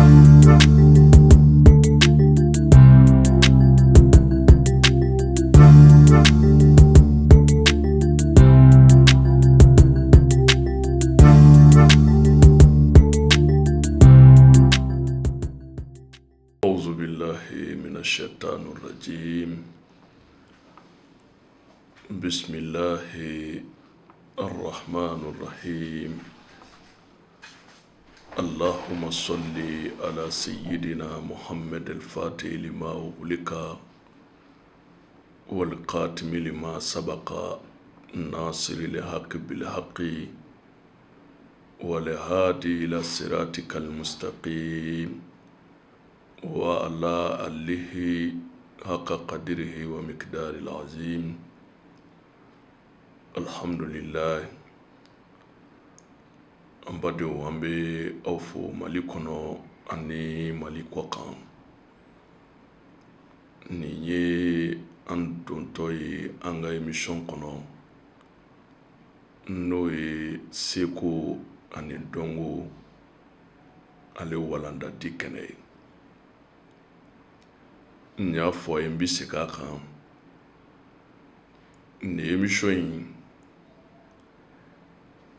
أعوذ بالله من الشيطان الرجيم بسم الله الرحمن الرحيم اللهم صل على سيدنا محمد الفاتح لما أغلق والقاتم لما سبق الناصر الحق بالحق والهادي إلى صراطك المستقيم وعلى آله حق قدره ومقدار العظيم الحمد لله. An badenw, an bɛ aw fo Mali kɔnɔ ani Mali kɔ kan. Nin ye an dontɔ ye an ka émission kɔnɔ, n'o ye seko ani dɔnko ale walandadi kɛnɛ ye. N y'a fɔ a ye, n bɛ segin a kan, nin émission in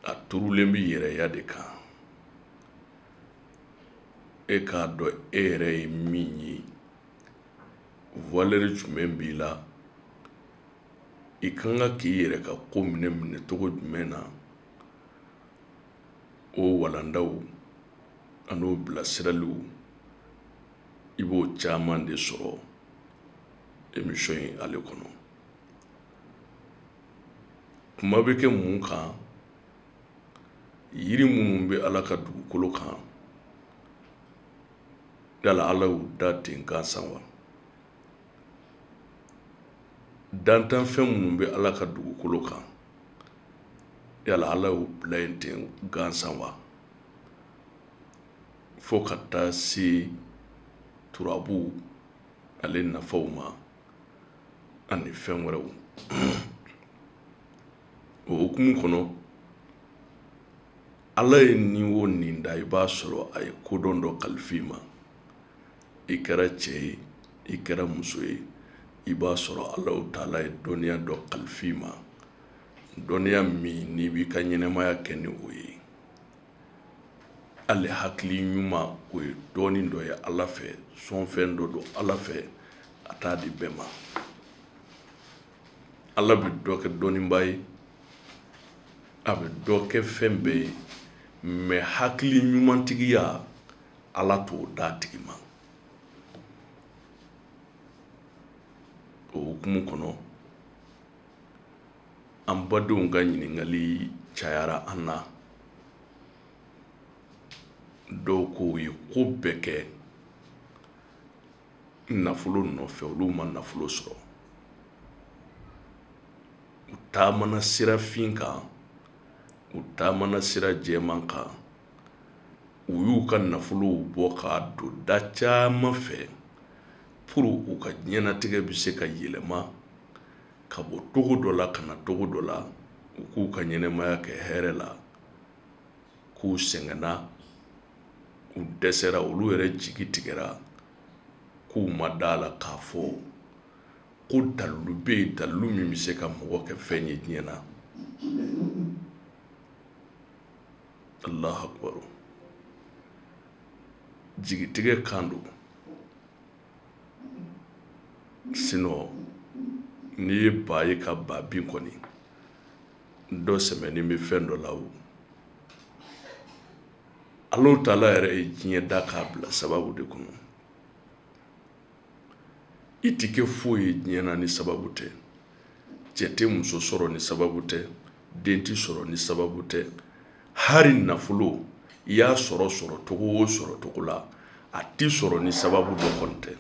a turulen bɛ yɛrɛya de kan. E k'a dɔn e yɛrɛ ye min ye, valeur jumɛn b'i la, i kan ka k'i yɛrɛ ka ko minɛ minɛ cogo jumɛn na. O walandaw an'o bilasiraliw, i b'o caman de sɔrɔ émission in ale kɔnɔ. Kuma bɛ kɛ mun kan? Yiri minnu bɛ Ala ka dugukolo kan, yala Ala y'u da ten gansan wa? Dantanfɛn minnu bɛ Ala ka dugukolo kan, yala Ala y'u bila yen ten gansan wa? Fo ka taa se turabu ale nafaw ma ani fɛn wɛrɛw. O hukumu kɔnɔ, Ala ye ni o nin da, i b'a sɔrɔ a ye kodɔn dɔ kalifa i ma. I kɛra cɛ ye, i kɛra muso ye, i b'a sɔrɔ Alahu taala ye dɔnniya dɔ kalifa i ma, dɔnniya min n'i b'i ka ɲɛnamaya kɛ ni o ye. Hali hakili ɲuman, o ye dɔɔnin dɔ ye Ala fɛ, sɔnfɛn dɔ don Ala fɛ, a t'a di bɛɛ ma. Ala bɛ dɔ kɛ dɔnnibaa ye, a bɛ dɔ kɛ fɛn bɛɛ ye, mais hakili ɲumantigiya, Ala t'o d'a tigi ma. O hukumu kɔnɔ, an badenw ka ɲininkali cayara an na. Dɔw ko u ye ko bɛɛ kɛ nafolo nɔfɛ, olu ma nafolo sɔrɔ. U taamana sira fin kan, u taamana sira jɛman kan, u y'u ka nafolow bɔ k'a don da caman fɛ pour u ka diɲɛnatigɛ bɛ se ka yɛlɛma ka bɔ togo dɔ la ka na togo dɔ la, u k'u ka ɲɛnamaya kɛ hɛrɛ la. K'u sɛgɛnna, u dɛsɛra, olu yɛrɛ jigi tigɛra, k'u ma da la k'a fɔ ko dalilu bɛ yen, dalilu min bɛ se ka mɔgɔ kɛ fɛn ye diɲɛ na. Alahu akubar! Jigitigɛ kan don. Sinon n'i ye ba ye ka ba bin kɔni, dɔ sɛmɛni bɛ fɛn dɔ la. O Alahu taala yɛrɛ ye diɲɛ da k'a bila sababu de kɔnɔ. I tɛ kɛ foyi ye diɲɛ na ni sababu tɛ. Cɛ tɛ muso sɔrɔ ni sababu tɛ, den tɛ sɔrɔ ni sababu tɛ. Hali nafolo, i y'a sɔrɔ sɔrɔ cogo o sɔrɔ cogo la, a tɛ sɔrɔ ni sababu dɔ kɔni tɛ.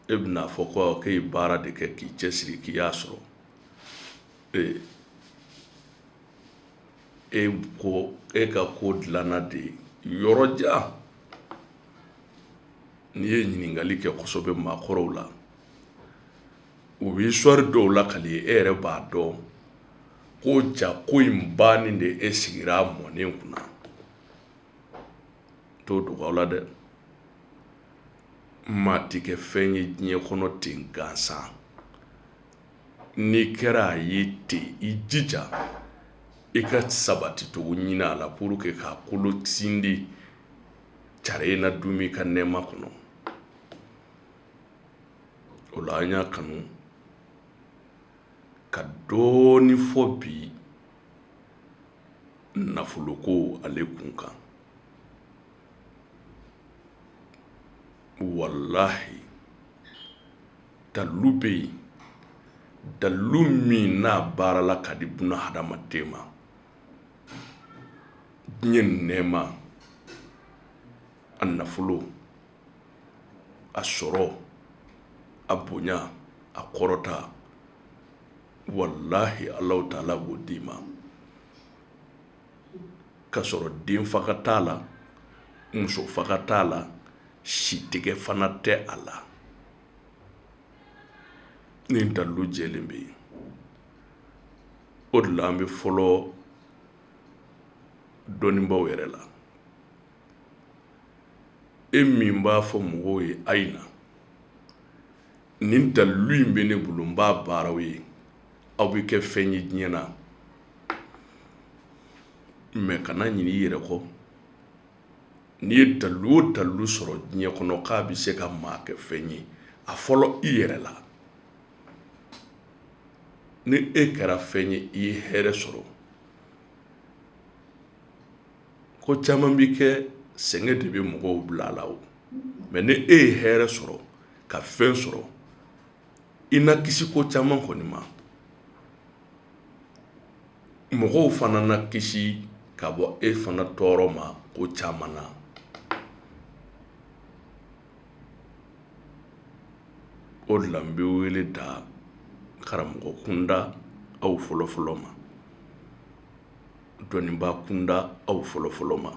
E bɛna fɔ ko k'e ye baara de kɛ k'i cɛsiri k'i y'a sɔrɔ. Ee, e ko e ka ko dilanna de yɔrɔ jan. N'i ye ɲininkali kɛ kosɛbɛ maakɔrɔw la, u bɛ histoire dɔw lakali, e yɛrɛ b'a dɔn ko ja ko in bannen de, e sigira a mɔnen kunna. T'o dogo aw la dɛ. Maa ti kɛ fɛn ye diɲɛ kɔnɔ ten gansan. N'i kɛra a ye ten, i jija i ka sabati cogo ɲini a la pour que k'a kolo sindi care na dumi ka nɛɛma kɔnɔ. O la an y'a kanu ka dɔɔni fɔ bi nafoloko ale kun kan. Walahi, dalu bɛ yen, dalu min n'a baarala ka di buna hadamaden ma. Diɲɛ nɛɛma, a nafolo, a sɔrɔ, a bonya, a kɔrɔta, walahi Alahu taala b'o d'i ma k'a sɔrɔ den faga t'a la, muso faga t'a la, sitigɛ fana tɛ a la. Nin dalu jɛlen bɛ yen. O de la an bɛ fɔlɔ dɔnnibaaw yɛrɛ la. E min b'a fɔ mɔgɔw ye a ye na, nin dalu in bɛ ne bolo, n b'a baara aw ye, aw bɛ kɛ fɛn ye diɲɛ na. Mɛ kana ɲinɛ i yɛrɛ kɔ. N'i ye dalu o dalu sɔrɔ diɲɛ kɔnɔ k'a bɛ se ka maa kɛ fɛn ye, a fɔlɔ i yɛrɛ la. Ni e kɛra fɛn ye, i ye hɛrɛ sɔrɔ. Ko caman bɛ kɛ, sɛgɛn de bɛ mɔgɔw bila a la o. Mɛ ni e ye hɛrɛ sɔrɔ ka fɛn sɔrɔ, i na kisi ko caman kɔni ma. Mɔgɔw fana na kisi ka bɔ e fana tɔɔrɔ ma ko caman na. O de la n bɛ wele da karamɔgɔ kunda aw fɔlɔfɔlɔ ma, dɔnnibaa kunda aw fɔlɔfɔlɔ ma.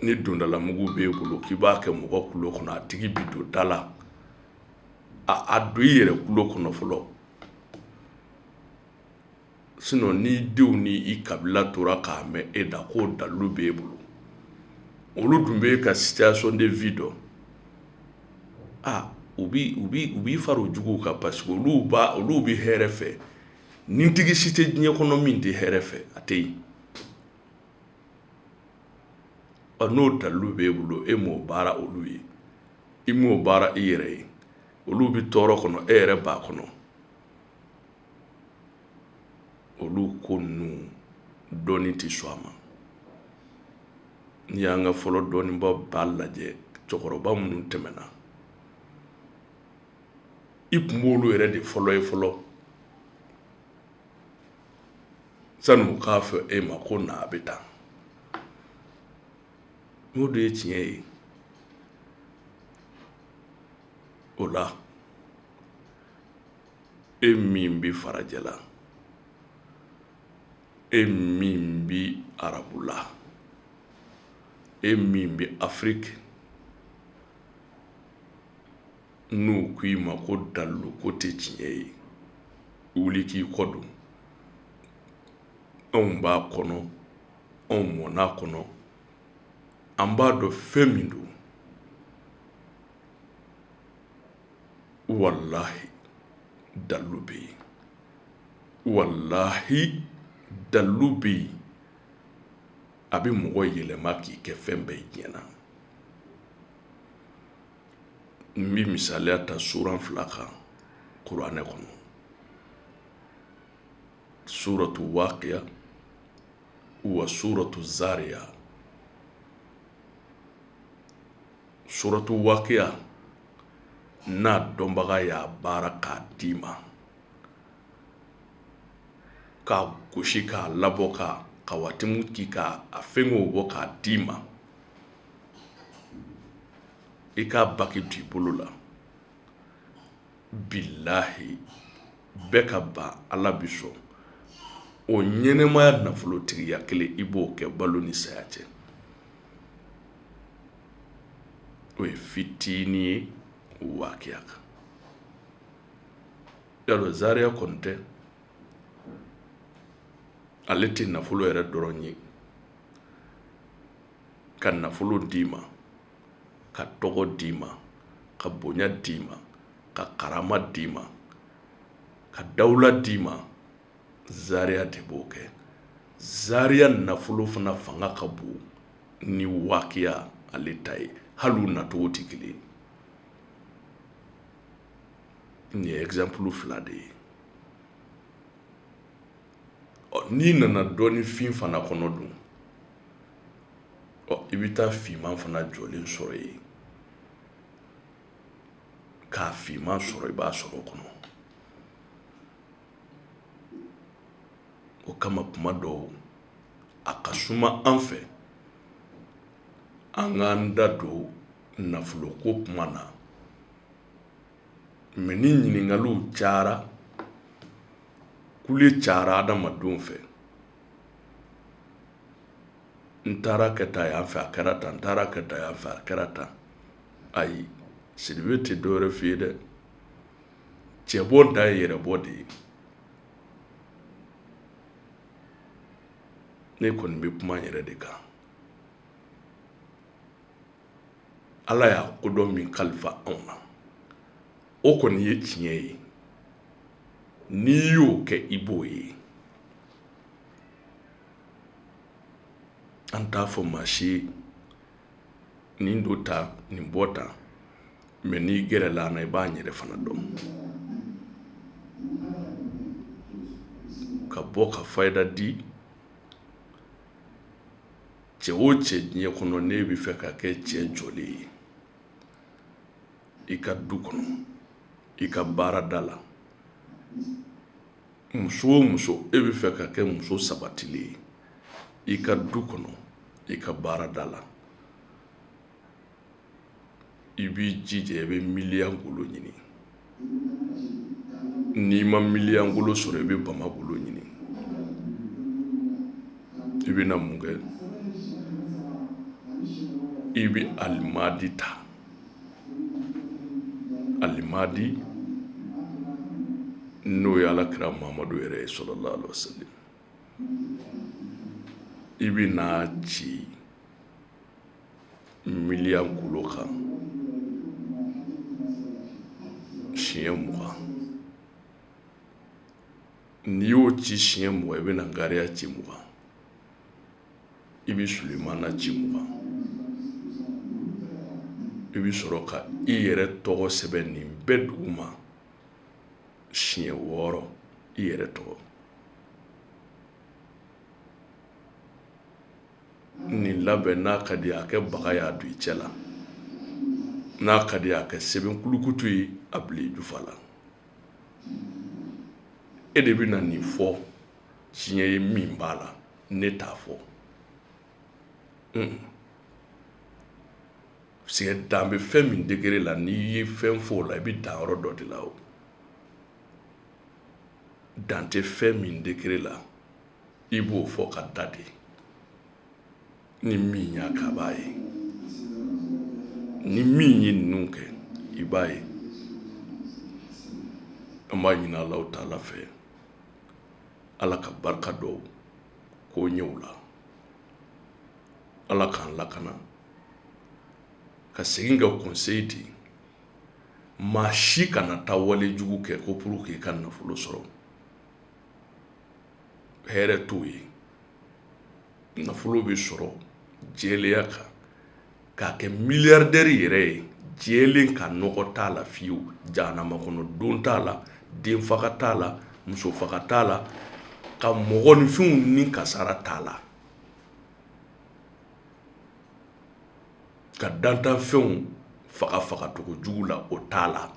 Ni dondalamugu b'e bolo k'i b'a kɛ mɔgɔ kulo kɔnɔ, a tigi bi don da la, a don i yɛrɛ kulo kɔnɔ fɔlɔ. Sinon n'i denw ni i kabila tora k'a mɛn e da k'o dalilu b'e bolo, olu dun b'e ka situation de vie dɔn, u b'i fara u juguw kan, parce que olu bɛ hɛrɛ fɛ. Nintigi si tɛ diɲɛ kɔnɔ min tɛ hɛrɛ fɛ, a tɛ yen. Ɔ, n'o dalilu b'e bolo, e m'o baara olu ye, i m'o baara i yɛrɛ ye, olu bɛ tɔɔrɔ kɔnɔ, e yɛrɛ b'a kɔnɔ. Olu ko ninnu dɔnni tɛ sɔn a ma. N'i y'an ka fɔlɔ dɔnnibaw b'a lajɛ, cɛkɔrɔba minnu tɛmɛna, i tun b'olu yɛrɛ de fɔlɔ ye fɔlɔ sani u k'a fɔ e ma ko na a bɛ taa. N'o de ye tiɲɛ ye. O la e min bɛ farajɛla, e min bɛ arabula, e min bɛ Afiriki, n'u ko i ma ko dalilu ko tɛ tiɲɛ ye, wuli k'i kɔ don. Anw b'a kɔnɔ, anw mɔn'a kɔnɔ, an b'a dɔn fɛn min don. Walahi dalilu bɛ yen, walahi dalilu bɛ yen, a bɛ mɔgɔ yɛlɛma k'i kɛ fɛn bɛɛ ye diɲɛ na. N bɛ misaliya ta suran 2 kan kuranɛ kɔnɔ, suratu waqiya wa suratu zariya. Suratu waqiya n'a dɔnbaga y'a baara k'a d'i ma, k'a gosi k'a labɔ ka waatimu k'i k'a fɛngɛw bɔ k'a d'i ma, i k'a baki don i bolo la. Bilahi bɛɛ ka ban Ala bi sɔn o ɲɛnɛmaya nafolotigiya kelen, i b'o kɛ balo ni saya cɛ. O ye fitinin ye wakiya kan. Yalo zariya kɔni tɛ, ale tɛ nafolo yɛrɛ dɔrɔn ye. Ka nafolo d'i ma, ka tɔgɔ d'i ma, ka bonya d'i ma, ka karama d'i ma, ka dawula d'i ma, zariya de b'o kɛ. Zariya nafolo fana fanga ka bon ni wakiya ale ta ye, hali u nacogo tɛ kelen ye. Nin ye exemple fila de ye. Ɔ, n'i nana dɔɔninfin fana kɔnɔ dun, ɔ, i bɛ taa finman fana jɔlen sɔrɔ yen. K'a finman sɔrɔ, i b'a sɔrɔ o kɔnɔ. O kama kuma dɔw a ka suma an fɛ an k'an da don nafoloko kuma na, mɛ ni ɲininkaliw cayara, kule cayara adamadenw fɛ, n taara kɛ tan yan fɛ, a kɛra tan, n taara kɛ tan yan fɛ, a kɛra tan. Ayi, Sidibe tɛ dɔwɛrɛ f'i ye dɛ. Cɛbɔ dan ye yɛrɛbɔ de ye. Ne kɔni bɛ kuma n yɛrɛ de kan. Ala y'a kodɔn min kalifa anw na, o kɔni ye tiɲɛ ye. N'i y'o kɛ, i b'o ye. An t'a fɔ maa si ye nin don tan, nin bɔ tan, mɛ n'i gɛrɛla an na, i b'an yɛrɛ fana dɔn. Ka bɔ ka fayida di cɛ o cɛ diɲɛ kɔnɔ, n'e bɛ fɛ ka kɛ cɛ jɔlen ye i ka du kɔnɔ, i ka baarada la, muso o muso, e bɛ fɛ ka kɛ muso sabatilen ye i ka du kɔnɔ, i ka baarada la, i b'i jija, i bɛ miliyɔn golo ɲini. N'i ma miliyɔn golo sɔrɔ, i bɛ bama golo ɲini. I bɛna mun kɛ? I bɛ alimadi ta. Alimadi n'o ye Ala kira Muhamadu yɛrɛ ye, sallallahu alaihi wasallam. I bɛ n'a ci miliyɔn golo kan siɲɛ 20. N'i y'o ci siɲɛ 20, i bɛ na ngariya ci 20, i bɛ Sulemana ci 20, i bɛ sɔrɔ ka i yɛrɛ tɔgɔ sɛbɛn nin bɛɛ duguma siɲɛ 6, i yɛrɛ tɔgɔ. Nin labɛn, n'a ka di a kɛ baga y'a don i cɛ la, n'a ka di a kɛ sɛbɛn kulukutu ye a bila i jufa la. E de bɛna nin fɔ tiɲɛ ye min b'a la, ne t'a fɔ. Parce que dan bɛ fɛn min degré la, n'i ye fɛn fɔ o la, i bɛ dan yɔrɔ dɔ de la. O dan tɛ fɛn min degré la, i b'o fɔ ka da de. Ni min y'a kɛ, a b'a ye. Ni min ye ninnu kɛ, i b'a ye. An b'a ɲini Alahu taala fɛ, Ala ka barika don ko ɲɛw la, Ala k'an lakana. Ka segin ka conseil di, maa si kana taa wale jugu kɛ ko pour que i ka nafolo sɔrɔ. Hɛrɛ t'o ye. Nafolo bɛ sɔrɔ jɛlenya kan, k'a kɛ milliardaire yɛrɛ ye jɛlen, ka nɔgɔ t'a la fiyewu, jahanama kɔnɔ don t'a la, den faga t'a la, muso faga t'a la, ka mɔgɔninfinw ni kasara t'a la, ka dantanfɛnw faga fagacogo jugu la, o t'a la.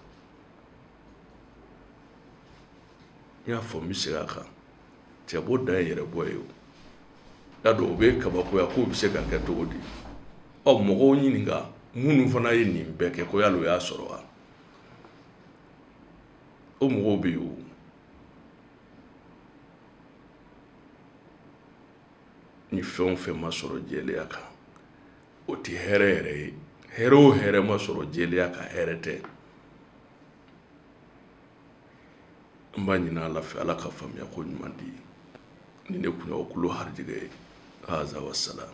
N y'a fɔ, n bɛ segin a kan, cɛbɔ dan ye yɛrɛbɔ ye. O y'a dɔn, o bɛ kabakoya k'o bɛ se ka kɛ cogo di? Ɔ, mɔgɔw ɲininka minnu fana ye nin bɛɛ kɛ, ko yala o y'a sɔrɔ wa? O mɔgɔw bɛ yen o. Ni fɛn o fɛn ma sɔrɔ jɛlenya kan, o tɛ hɛrɛ yɛrɛ ye. Hɛrɛ o hɛrɛ ma sɔrɔ jɛlenya kan, hɛrɛ tɛ. N b'a ɲini Ala fɛ, Ala ka faamuya ko ɲuman di. Ni ne kun y'aw kulo harijɛgɛ ye. Haza wasalam.